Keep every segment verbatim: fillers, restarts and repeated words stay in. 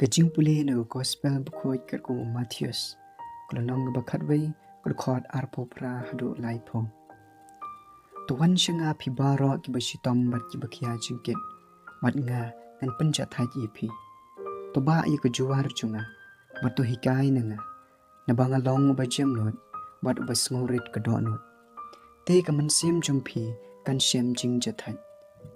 Ka jingpule na ka Gospel bakhuid katkum u Mathaios, ka lynnong kaba khatwei, ka dkhot arphew phra haduh laiphew. To wan sha nga phi baroh kiba shitom bad kiba khia jingkit, bad nga ngan pynjahthait ïa phi. To bah ïa ka juar jong nga, bad to hikai na nga, naba nga long uba jemnud bad uba sngewrit ka dohnud. Te ka mynsiem jong phi kan shem jingjahthait,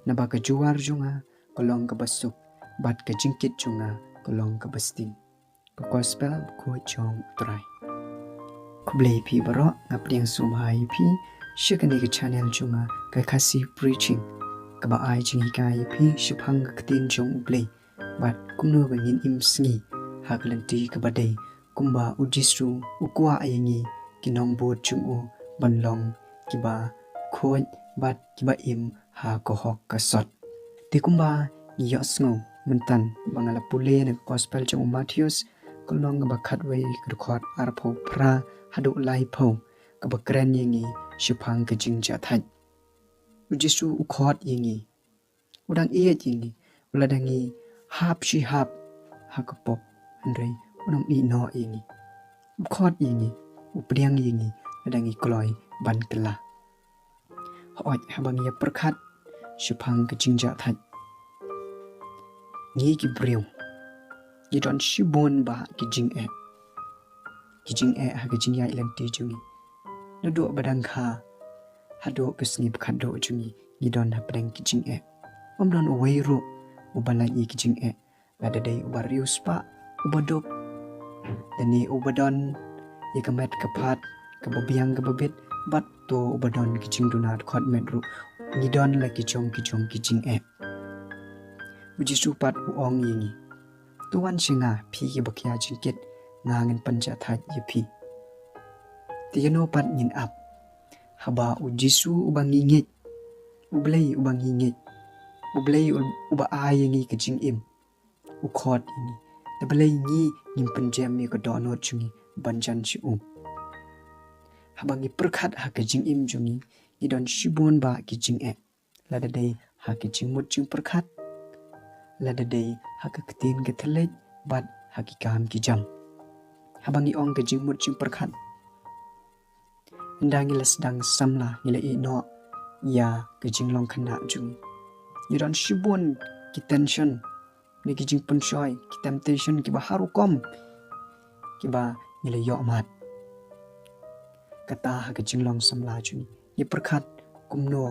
naba ka juar jong nga ka long kaba suk, bad ka jingkit jong nga ka long kaba sting. Ka Gospel bakhuid jong u Trai. Khublei phi baroh, nga pdiang sngewbha ïa phi sha kane ka channel jong nga, ka Khasi Preaching, kaba ai jinghikai ïa phi shaphang ka ktien jong U Blei, bad kumno ba ngin im sngi ha ka lynti kaba dei, kumba U Jisu u kwah ïa ngi ki nongbud jong u ban long kiba khuid bad kiba im ha ka hok ka sot. Te kumba ngi ïohsngew mynta ba nga la pule na ka Gospel jong u Mathaios, ka lynnong kaba khatwei, ka dkhot arphew phra haduh laiphew, kaba kren ïa ngi shaphang ka jingjahthait. U Jisu u khot ïa ngi, u dang ïeit ïa ngi, u la dang ïa hap shi hap ha ka pop, hynrei um ïehnoh ïa ngi. U khot ïa ngi, u pdiang ïa ngi, la dang ïa kloi ban kylla. Hooid, haba ngi ïa pyrkhat shaphang ka jingjahthait, ngi ki briew ngi don shibun bah ki jingeh. Ki jingeh ha ka jingïaid lynti jong ngi. Naduh ba dang kha haduh ka sngi ba khatduh jong ngi, ngi don hapdeng ki jingeh. Ym don uwei ruh uba lait ïa ki jingeh, lada dei uba riewspah, uba duk, lane uba don ïa ka met ka phad kaba biang kaba bit, bad to uba don ki jingduna dkhot met ruh. Ngi don la ki jong ki jong ki jingeh. U Jisu pat u ong ïa ngi, to wan sha nga phi kiba khia jingkit, nga ngan pynjahthait ïa phi. Te ïano pat ngin ap? Haba U Jisu uba ngi ngeit, U Blei uba ngi ngeit, U Blei u-, uba ai ïa ngi ka jingim, u khot ïa ngi, te balei ngi ngim pynjem ïa ka dohnud jong ngi ban jan sha u? Haba ngi pyrkhat ha ka jingim jong ngi, ngi don shibun bah ki jingeh. Lada dei ha ki jingmut jingpyrkhat, lada dei ha ka ktien ka thylliej, bad ha ki kam ki jam. Haba ngi ong ka jingmut jingpyrkhat, ynda ngi la sdang samla, ngi la ïehnoh ïa ka jinglong khynnah jong ngi, ngi don shibun ki tension, ne ki jingpynshoi, ki temptation kiba har rukom kiba ngi la ïoh mad. Kata ha ka jinglong samla jong ngi, ngi pyrkhat kumno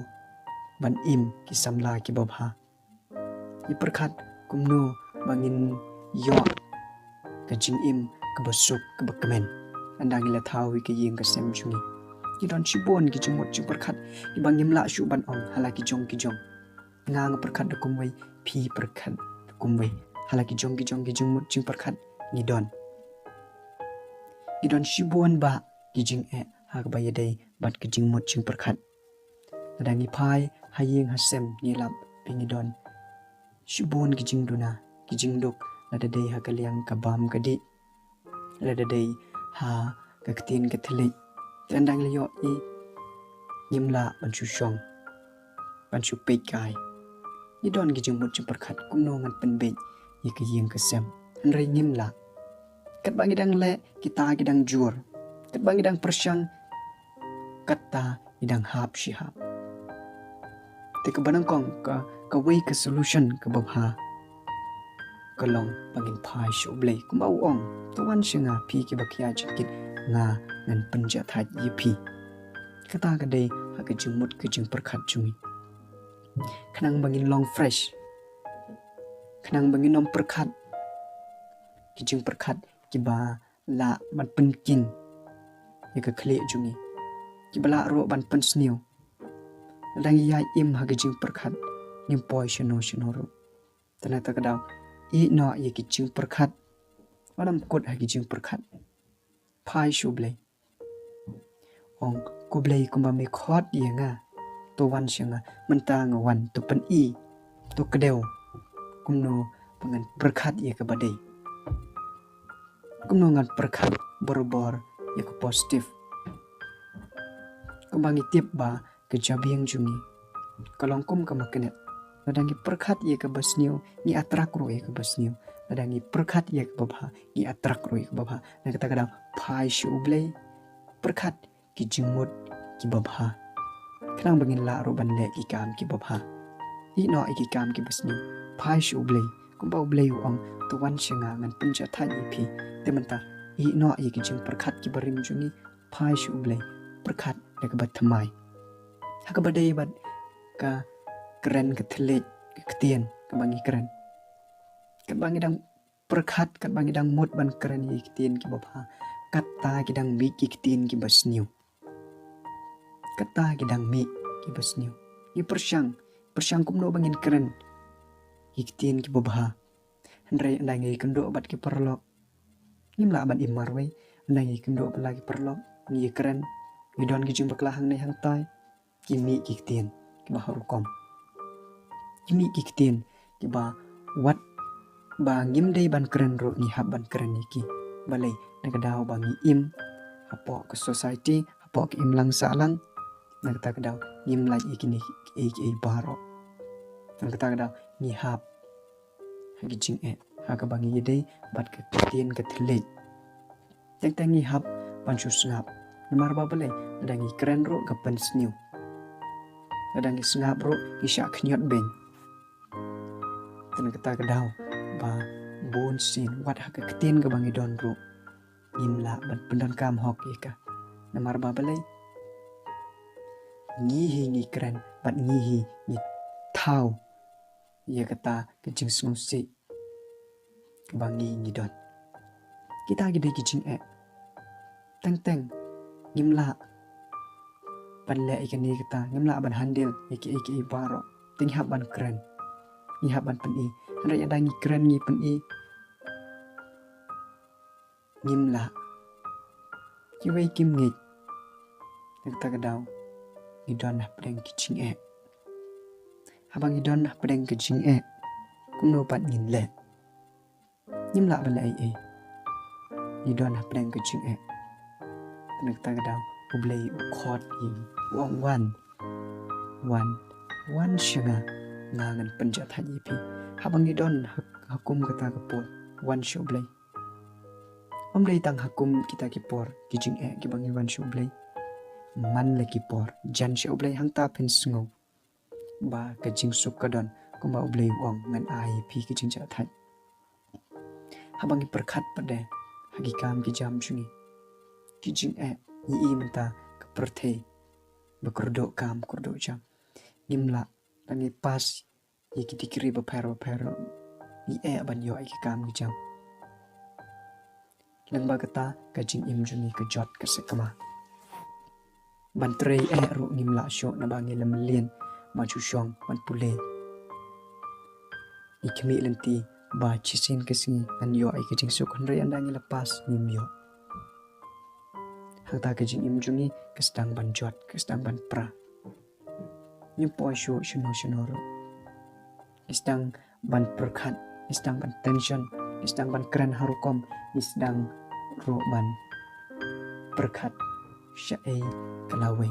ban im ki samla kiba bha. Ngi pyrkhat kumno ba ngin ïoh ka jingim kaba suk kaba kmen. Ynda ngi la thaw ïa ka ïing ka sem jong ngi, ngi don shibun ki jingmut jingpyrkhat kiba ngim lah shuh ban ong ha la ki jong ki jong. Nga nga pyrkhat da kumwei, phi pyrkhat da kumwei. Ha la ki jong ki jong ki jingmut jingpyrkhat ngi don. Ngi don shibun bah ki jingeh ha kaba ïadei bad ki jingmut jingpyrkhat. Lada ngi phai ha ïing ha sem, ngi lap ba ngi don shibun ki jingduna, ki jingduk, lada dei ha ka liang ka bam ka dih, lada dei ha ka ktien ka thylliej. Te ynda ngi la ïohi, ngim lah ban shu shong, ban shu peit kai. Ngi don ki jingmut jingpyrkhat, kumno ngan pynbeit ïa ka ïing ka sem. Hynrei ngim lah. Katba ngi dang leh, kita ki dang jur. Katba ngi dang pyrshang, kata ngi dang hap shi hap. Te kaba nyngkong, ka, kawei ka solution kaba bha ka long ba ngin phai sha U Blei. Kumba u ong, to wan sha nga phi kiba khia jingkit, nga ngan pynjahthait ïa phi. Kata ka dei ha ka jingmut ka jingpyrkhat jong ngi. Khnang ba ngin long fresh, khnang ba ngin ym pyrkhat ki jingpyrkhat kiba lah ban pynking ïa ka khlieh jong ngi, kiba lah ruh ban pynsniew. Lada ngi ïaid im ha ki jingpyrkhat, ngim poi shano shano ruh. Te na kata ka daw, ïehnoh ïa ki jingpyrkhat, wat ym kut ha ki jingpyrkhat. Phai sha U Blei. Ong, ko Blei, kumba me khot ïa nga, to wan sha nga, mynta nga wan, to pyni, to kdew kumno ba ngan pyrkhat ïa kaba dei, kumno ngan pyrkhat barabor ïa ka positive. Kumba ngi tip ba ka jabieng jong ngi ka long kum ka magnet. Lada ngi pyrkhat ïa kaba sniew, ngi attract ruh ïa kaba sniew. Lada ngi pyrkhat ïa kaba bha, ngi attract ruh ïa kaba bha. Na kata ka daw, phai sha U Blei, pyrkhat ki jingmut kiba bha, khnang ba ngin lah ruh ban leh ki kam kiba bha. Ïehnoh ïa ki kam kiba sniew, phai sha U Blei. Kumba U Blei u ong, to wan sha nga, ngan pynjahthait ïa phi. Te mynta, ïehnoh ïa ki jingpyrkhat kiba rim jong ngi, phai sha U Blei, pyrkhat da kaba thymmai. Ha kaba dei bad ka kren ka thylliej, ka ktien kaba ngi kren, katba ngi dang pyrkhat, katba ngi dang mut ban kren ïa ki ktien kiba bha, kata ki dang mih ki ktien kiba sniew. Kata ki dang mih kiba sniew. Ngi pyrshang, pyrshang kumno ba ngin kren ïa ki ktien kiba bha. Hynrei ynda ngi kynduh bad ki paralok, ngim lah ban im marwei. Ynda ngi kynduh bad la ki paralok, ngi kren, ngi don ki jingbakla hangne hangtai, ki mih ki ktien kiba ha rukom. Ki mih ki ktien kiba wat ba ngim dei ban kren ruh ngi hap ban kren ïa ki. Balei? Na ka daw ba ngi im hapoh ka society, hapoh ka imlang sahlang. Na kata ka daw ngim lait ïa kine kiei kiei baroh. Na kata ka daw ngi hap ha ki jingeh ha kaba ngi ïadei bad ka ktien ka thylliej. Teng teng ngi hap ban shu sngap. Namar ba balei? Lada ngi kren ruh ka pynsniew. Lada ngi sngap ruh ngi shah khñiot beiñ. Te na kata ka daw ba bun sien wat ha ka ktien kaba ngi don ruh ngim lah ban pyndonkam hok ïa ka. Namar ba balei? Ngi hi ngi kren bad ngi hi ngi thaw ïa kata ka jingsngewsih kaba ngi ngi don. Kita ki dei ki jingeh. Teng teng ngim lah ban leh ïa kane kata, ngim lah ban handle ïa kiei kiei baroh. Te ngi hap ban kren, ngi hap ban pyni. Hynrei ynda ngi kren ngi pyni, ngim lah. Kiwei kim ngeit. Na kata ka daw ngi don hapdeng ki jingeh. Haba ngi don hapdeng ki jingeh, kumno pat ngin leh? Ngim lah ban leh ei ei. Ngi don hapdeng ki jingeh. Na kata ka daw U Blei u khot ïa ngi, u ong wan, wan, wan sha nga, nga ngan pynjahthait ïa phi. Haba ngi don ha, ha kum kata ka por, wan sha U Blei. Ym dei tang ha kum kita ki por ki jingeh kiba ngi wan sha U Blei. Man la ki por jan sha U Blei, hangta phin sngew ba ka jingsuk ka don, kumba U Blei u ong ngan ai ïa phi ka jingjahthait. Haba ngi pyrkhat pat de ha ki kam ki jam jong ngi, ki jingeh, ngi i mynta ka pyrthei ba kyrduh kam kyrduh jam. Ngim lah, la ngi pass ïa ki degree bapher bapher, ngi eh ban ïoh ïa ki kam ki jam. Lyngba kata ka jingim jong ngi ka jot ka sakma. Ban trei eh ruh ngim lah shuh naba ngi la mlien ban shu shong ban pule. Ngi khmih lynti ba shisien ka sngi ngan ïoh ïa ka jingsuk, hynrei ynda ngi la pass ngim ïoh. Hangta ka jingim jong ngi ka sdang ban jot, ka sdang ban pra. Ngim poi shuh shano shano ruh. Ngi sdang ban pyrkhat, ngi sdang ban tension, ngi sdang ban kren ha rukom, ngi sdang ruh ban pyrkhat shaei ka lawei,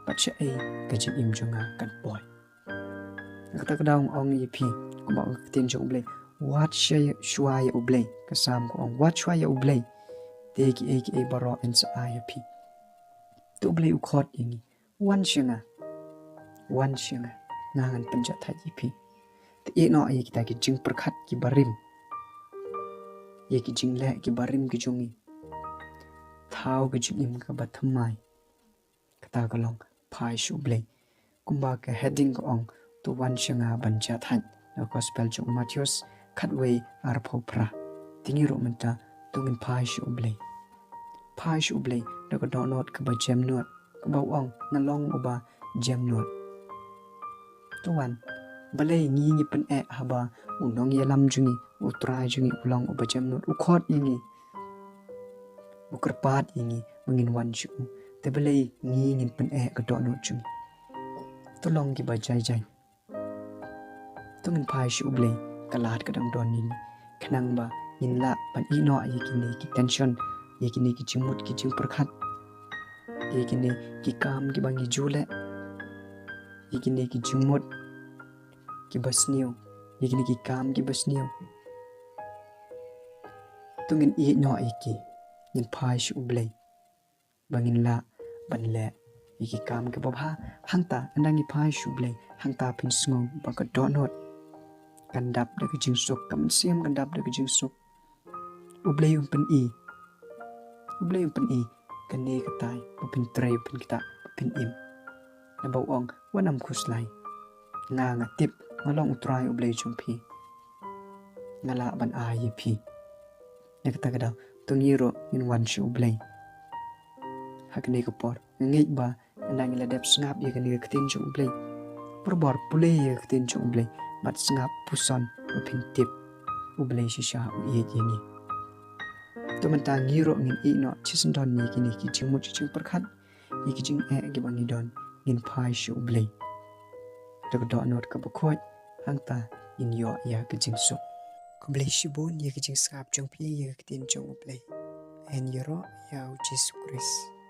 bad shaei ka jingim jong nga kan poi. Kata ka daw ong ïa phi, kumba ong ka ktien jong U Blei, wat shuwa ïa U Blei, ka Salm ka ong wat shuwa ïa U Blei, te kiei kiei baroh yn sa ai ïa phi. Te U Blei u khot ïa ngi, wan sha nga, wan sha nga, nga ngan pynjahthait ïa phi. Te ïehnoh ïa kita ki jingpyrkhat kiba rim, ïa ki jingleh kiba rim ki jong ngi. Thaw ka jingim kaba thymmai. Kata ka long phai sha U Blei. Kumba ka heading ka ong, to wan sha nga ban jahthait. Na Gospel jong u Mathaios khatwei arphew phra. Te ngi ruh mynta to ngin phai sha U Blei. Phai sha U Blei da ka dohnud kaba jemnud, kaba u ong nga long uba jemnud. To wan, balei ngi ngi pyneh haba u nongïalam jong ngi, u Trai jong ngi u long uba jemnud, u khot ïa ngi, u kyrpad ïa ngi ba ngin wan sha u. Te balei ngi ngin pyneh ka dohnud jong ngi? To long kiba jai jai. To ngin phai sha U Blei, ka lad ka dang don ïa ngi, khnang ba ngin lah ban ïehnoh ïa kine ki tension, ïa kine ki jingmut ki jingpyrkhat, ïa kine ki kam kiba ngi ju leh, ïa kine ki jingmut kiba sniew, ïa kine ki kam kiba sniew. To ngin ïeit noh ïa ki, ngin phai sha U Blei ba ngin lah ban leh ïa ki kam kiba bha. Hangta ynda ngi phai sha U Blei, hangta phin sngew ba ka dohnud kan dap da ka jingsuk, ka mynsiem kan dap da ka jingsuk. U Blei un pyni, U Blei un pyni kane katai ba phin trei, ba phin ktah, ba phin im. Naba u ong, wat nym khuslai. Nga, nga tip nga long U Trai U Blei jong phi. Nga lah ban ai ïa phi. Na kata ka daw, to ngi ruh ngin wan sha U Blei. Ha kane ka por, nga ngeit ba ynda ngi la dep sngap ïa kane ka ktien jong U Blei, barabor pule ïa ka ktien jong U Blei bad sngap puson, ba phin tip U Blei shisha u ïeit ïa ngi. To mynta ngi ruh ngin ïeh noh shisyndon ïa kine ki jingmut jingpyrkhat, ïa ki jingeh kiba ngi don, ngin phai sha U Blei. Da ka dohnud kaba khuid, hangta ngin ïoh ïa ka jingsuk. Khublei shibun ïa ka jingsngap jong phi ïa ka ktien jong U Blei. Yn ïaroh ïa U Jisu Khrist.